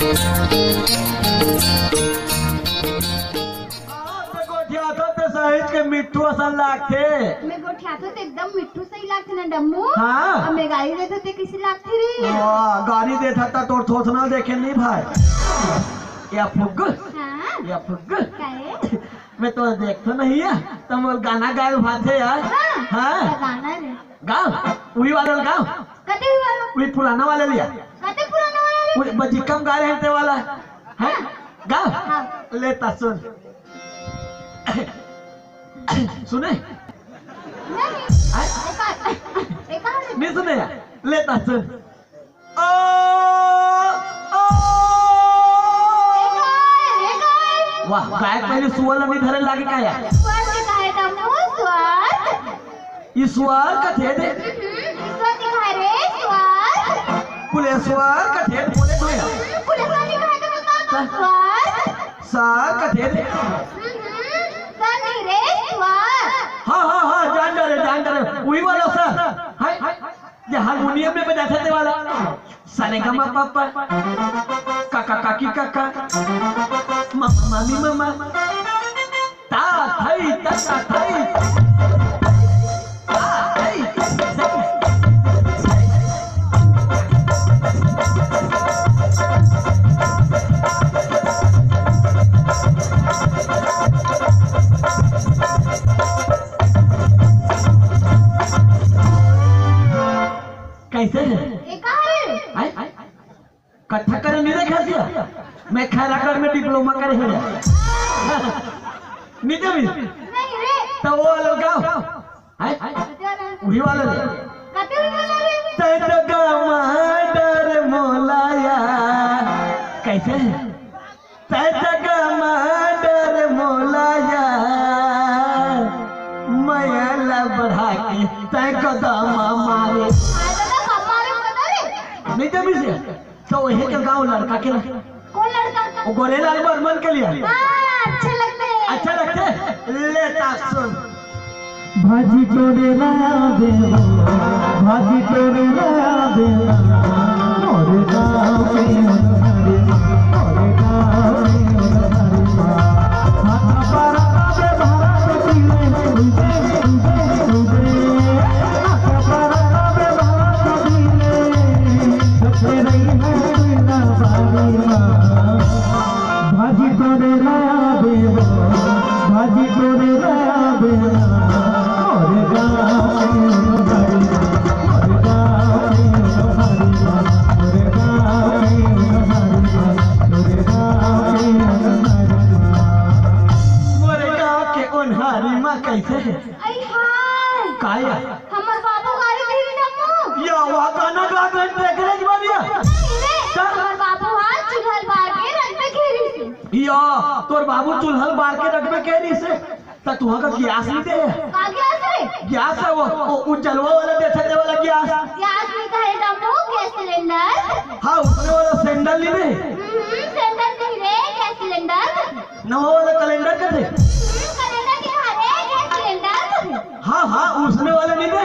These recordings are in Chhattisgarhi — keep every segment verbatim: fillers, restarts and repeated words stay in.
हाँ, ते गोठियाथस ते सहीच के मिट्ठू असन लागथे। मैं गोठियाथों तो एकदम मिट्ठू सही लागथे ना डम्मू। हाँ। अउ मैं गारी देथों ते कइसे लागथे रे? वाह, गारी देथस त तोर थोथना देखे नहीं भाई। या फुग्गू। हाँ। या फुग्गू। काहे? मैं तो देखथों नहीं है, त मोर गाना गाए भाथे यार। हाँ। हाँ। त गाना रे। गाँव, उही वाले ल गाँव। कते उही वाला? उही पुराना वाले लिया। कते पुराना वाला रे? उही बजिकम गा रहे हैं ते वाला। हैं? गाँव? हाँ। ले त सुन। सुने? नहीं। हैं? एका, एका रे? नहीं सुने यार। ले त सुन। ओ, ओ। एका, एका। वाह, गायक पहले सुअर ल नहीं धरे लागे का यार? स्वर के कहे डम्मू, स्वर। ईश्वर कथे दे। हम्म, ईश्वर के कहे रे, स्वर। कुलेश्वर कथे दे, बोले तो यार। हम्म, कुलेश्वर के कहे तो बता तो, हाँ। स्वर। सर कथे दे। हम्म, सर नहीं रे, स्वर। हाँ, हाँ, हाँ, जान डारे, जान डारे। उही वाला सर। हैं? ये हारमोनियम में बजाथे ते वाला। सारे गा मा पा पा, काका काकी काका, मामा मामी मामा, ता थई ता ता थई, ता थई, सही। कैसे है? ये का है? आय? कत्थक करे नहीं देखा सिया? मैं खैरागढ़ में डिप्लोमा करे हूँ। नहीं जमी? नहीं रे। तो वो वाला गाँव? हैं? उही वाला ले। कते उही वाला रे? तै तो गमा डर मोलाया। कैसे? तै तो गमा डर मोलाया। मया ला बढ़ा के तै कदम मारे। हाँ, तो ना कम मारे बता रे। नहीं जमी से? तो वही के गाँव लड़का के ला। कौन लड़का? वो गोरेलाल बर्मन के लिए। हाँ, अच्छे लगते हैं। अच्छा लगते हैं? ले ता सुन। भाजी तोरे ला देवा, भाजी तोरे ला देवा, मोरे गाँव के मोरे गाँव के मोरे हाथ पर आवे भारत की रे, उदे, उदे, उदे। भाजी तोरे ला देबो, भाजी तोरे ला देबो, मोरे गाँव के मोहरी, मोरे गाँव के मोहरी, मोरे गाँव के मोहरी, मोरे गाँव के मोहरी। मोरे गाँव के ओन्हारी मा कैसे है? अई हाय! का या? हमर बाबू गारी धरी नमो। या, वह गाना गा के देख रे एक बार या। नहीं रे, चल। हमर बाबू हा चुल्हल बार के रख दे घेरी से। या, तोर बाबू चुल्हल बार के रख दे घेरी से। त तुहा का गैस नहीं दे? का गैस रे? गैस है वो, वो उज्जलवा वाला देथे ते वाला गैस। गैस नहीं कहे नमो, गैस सिलेंडर। हाँ, उसने वाला सैंडल नहीं दे। हम्म, सैंडल नहीं रे, गैस सिलेंडर। नवा वाला कैलेंडर कथे। हम्म, कैलेंडर के कहा रे, गैस सिलेंडर कथे। हाँ, हाँ, उसने वाले नहीं दे।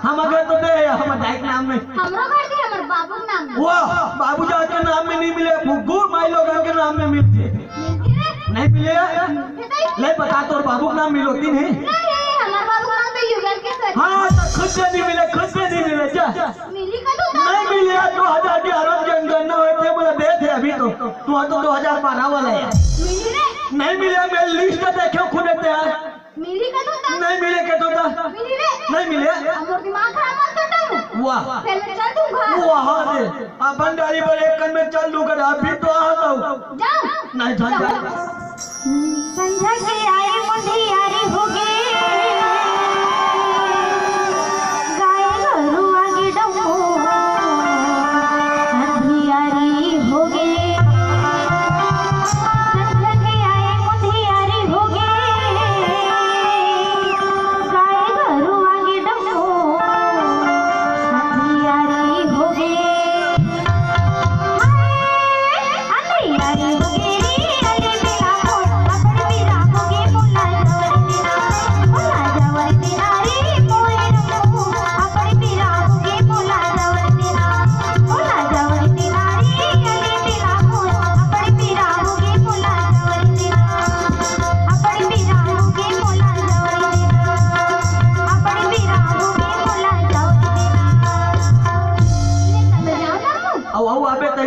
हम अगर तो दे, हम डाइक नाम में। हमरो घर दे, हमर बाबू के नाम में। वाह, बाबू जान के नाम में नहीं मिले, फुग्गू माई लोगन के नाम में मिलते। मिलती रे। नहीं मिले? मिलती। ले बता, तोर बाबू के नाम मिलोती नहीं? नहीं, हमर बाबू के नाम तो युगल के सर। हाँ, तो खुद से नहीं मिले, खुद से नहीं मिले, जा। मिली कदू ता? नहीं मिले, दो हजार ग्यारह में जनगणना होए थे, बोला दे थे अभी तो। तू तो दो हजार बारह वाला है। मिली रे। नहीं मिले, मैं लिस्ट देखे खुद थे यार। मिली कदू ता? नहीं मिले के तो ता? मिली रे। नहीं मिले। हमर दिमाग खराब मत कर दम। वाह। फिर मैं चल दूंगा। वाह रे, अपन गाड़ी पर एक कन में चल दूंगा, अभी तो आ जाओ। जाओ। नहीं जाओ। जाओ। संझा के आए मुंधियारी होगे, गाय गरु आगे डमो अंधियारी होगे। संझा के आए मुंधियारी होगे, गाय गरु आगे डमो अंधियारी होगे।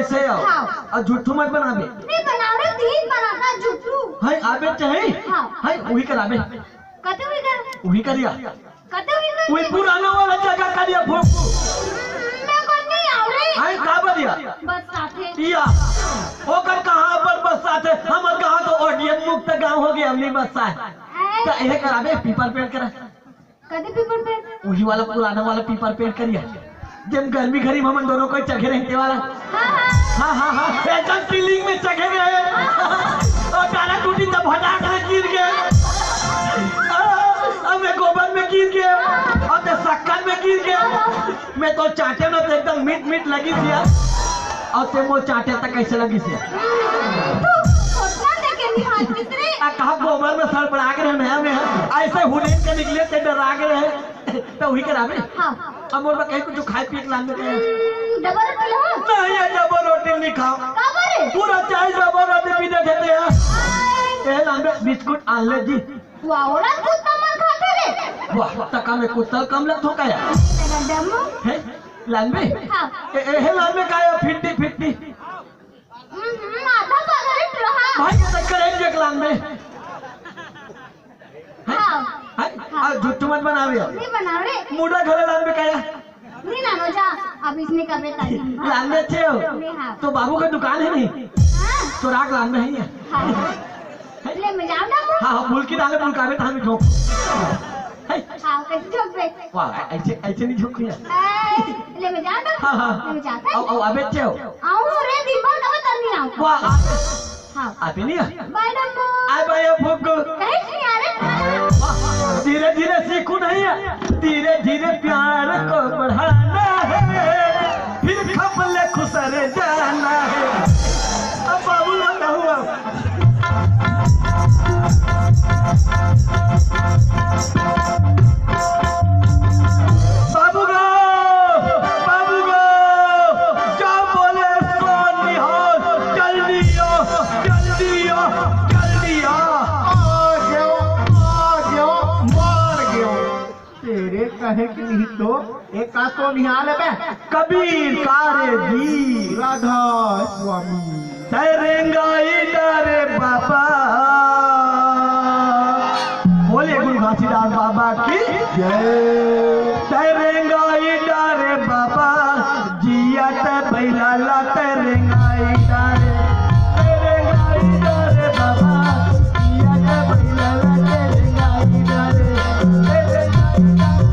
से आओ। हाँ। अउ झूठू मत बनाबे। नहीं बनाओ रे, तीन बनाता झूठू। है, आबे चाही। हाँ। है, उही कराबे। कते उही कर? उही करिया। कते उही कर? उही पुराना वाला जगह करिया फूफू। मैं कोन नहीं आव रे। है, का बरिया? बस साथे। या। ओकर कहाँ पर बस साथे? हमर गाँव तो ओडीएफ मुक्त गाँव हो गया, हमनी बस साथे। है। तो यह कराबे, पीपर पेड़ करा। कते पीपर पेड़? उही वाला पुराना वाला पीपर पेड़ करिया, जेम गर्मी घरी में हमन दोनों कोई चघे रहिते वाला। हाँ, हाँ। हाँ, हाँ, हाँ, एकदम फीलिंग में चघे रहे। अउ डारा टूटी तब हटाक ले गिर गे। अउ मैं गोबर में गिर गे, अउ ते सक्कर में गिर गे। मैं तो चाटे ना, तो एकदम मीठ मीठ लगिस या। अउ ते मोर चाटे त कैसे लगिस या? तू सोचना देखे नहीं हाथ में रे। आ, कहाँ गोबर में सड़बड़ा के रहे, मैं, मैं ऐसे हुनेन के निकले ते डरा के रहे। तो उही कराबे। हाँ। अब मोर बर कहीं कुछ खाए पिए के लान दे। हम्म, डबल रोटी हो? नहीं, ये डबल रोटी नहीं खाओ। काबर? पूरा चाय डबल रोटी पी देते हैं। आय। ए लान दे, बिस्कुट आन ले जी। वाह, ओला कुत्ता मन खाथे रे। वाह, तका में कुत्ता कम लगथो का या? तेरा डम्मू। है? लान दे? हाँ। ए, ए, हे लान दे का या? फिट्टी, फिट्टी। हम्म, आधा पागल है टुरा। भाई, ये तक करेंगे एक लान दे। हाँ। है? हाँ। आ, झूठ मत बनावे। नहीं बनाओ रे। मुड़ा घरे लान दे का या? नहीं लानो जा, अब इसने कबे तक। लान दे अच्छे हो। नहीं, हाँ। तो बाबू का दुकान है नहीं? हाँ। तो राख लान दे है ये। हाँ। ले, मैं जाऊँ ना। हाँ, हाँ, भूल की डाले, भूल काबे, थाने झोंक। है। हाँ, कैसे झोंक बे? वाह, ऐसे, ऐसे नहीं झोंक लिया। ए, ले, मैं जाऊँ ना। हाँ, हाँ। ले, मैं जाता है। आओ, आओ, अबे अच्छे हो। आऊँ रे, दिन भर कब तक नहीं आऊँ? वाह, आ-, हाँ। आते नहीं है? बाय डम्बो। आय बाय फुग्गो। कहीं नहीं आ रहे। वाह, धीरे धीरे सीखू नहीं है, धीरे धीरे प्यार को बढ़ाना है, फिर खपले खुसर जाना है। अब बाबू बताओ अब। बाबू गो, बाबू गो, क्या बोले सोनिहाल, जल्दी आ, जल्दी आ, जल्दी आ। आ गयो, आ गयो, मार गयो। तेरे कहे कि नहीं तो एक का सोनिहाल है बे। कबीर का रे जी। राधा स्वामी। तैरेंगाई डारे बाबा। बोले गुरु घासीदास बाबा की जय। तैरेंगाई डारे बाबा, जिया ते बैला ला तैरेंगाई डारे। तैरेंगाई डारे बाबा, जिया ते बैला ला तैरेंगाई डारे। तैरेंगाई डारे।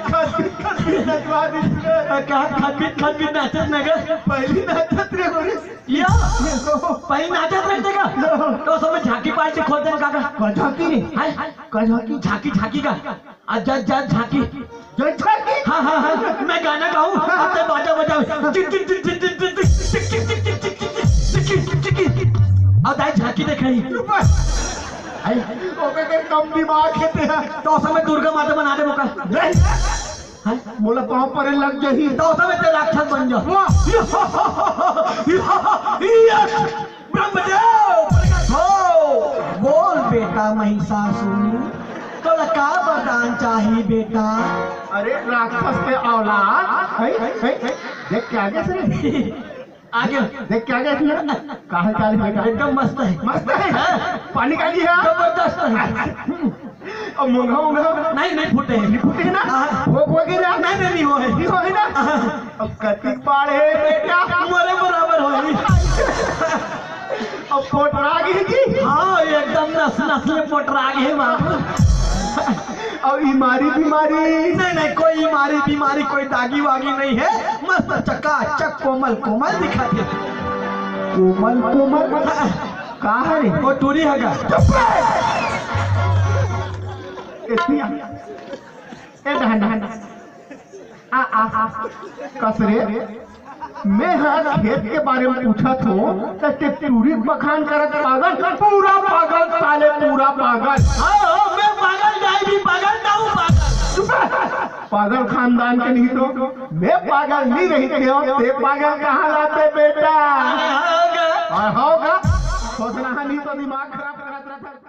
खतबीत खतबीत नचवा दी तूने। का खतबीत खतबीत नाचत न ग? पहली नाचत रे मोरे। या? पहली नाचत रहते का? तो सब झांकी पार्टी खोल देन काका। का झांकी रे? हाय? का झांकी? झांकी, झांकी का? आ जा, जा, झांकी। जय झांकी। हाँ, हाँ, हाँ, मैं गाना गाऊं, आप तो बाजा बजाओ। चिक, चिक, चिक, चिक। और दाई झांकी दिखाई। आई। ओके, के कम दिमाग है तेरा। तो समय दुर्गा माता बना दे मौका। नहीं। हाँ? मोला पाँव परे लग जाही। तो समय ते राक्षस बन जा। वाह। ब्रह्मदेव प्रकट हो, बोल बेटा महिषासुर, तोला का वरदान चाही बेटा? अरे राक्षस के औलाद, है, है, है, देख के आगे से रे। आगे। देख के आगे से रे। काहे काले बेटा? एकदम मस्त है। मस्त है? हाँ। पानी काली है? जबरदस्त है। अब मोंघा, मोंघा। नहीं, नहीं फूटे हैं। नहीं फूटे हैं ना? हाँ। हो, हो गया ना? नहीं, नहीं, नहीं हो है। नहीं हो है ना? हाँ। अब कतिक बाढ़ है बेटा? मोरे बराबर हो है। अब पोटरा गई जी। हाँ, एकदम नस, नस में पोटरा गई है बाबू। अब इमारी बीमारी? नहीं, नहीं, कोई इमारी बीमारी, कोई दागी वागी नहीं है। मस्त चकाचक कोमल, कोमल दिखत हे। कोमल, कोमल? हाँ। का हरे? वो टूरी हगा। चुप रहे। इतनी आ-, ए, डहन, डहन। आ, आ, आ। कस रे। मैं हा खेत के बारे में पूछत हूँ, त ते टूरी बखान करत पागल, पूरा पागल साले, पूरा पागल। हाँ, हाँ, मैं पागल, दाई भी पागल, ताऊ पागल। चुप रह। पागल खानदान के नहीं तो मैं पागल नहीं रहितेंव, ते पागल कहाँ लाते बेटा? हाँ, हाँ, हाँ। हाँ, हाँ, हाँ। सोचना है नहीं तो दिमाग खराब करत रहता।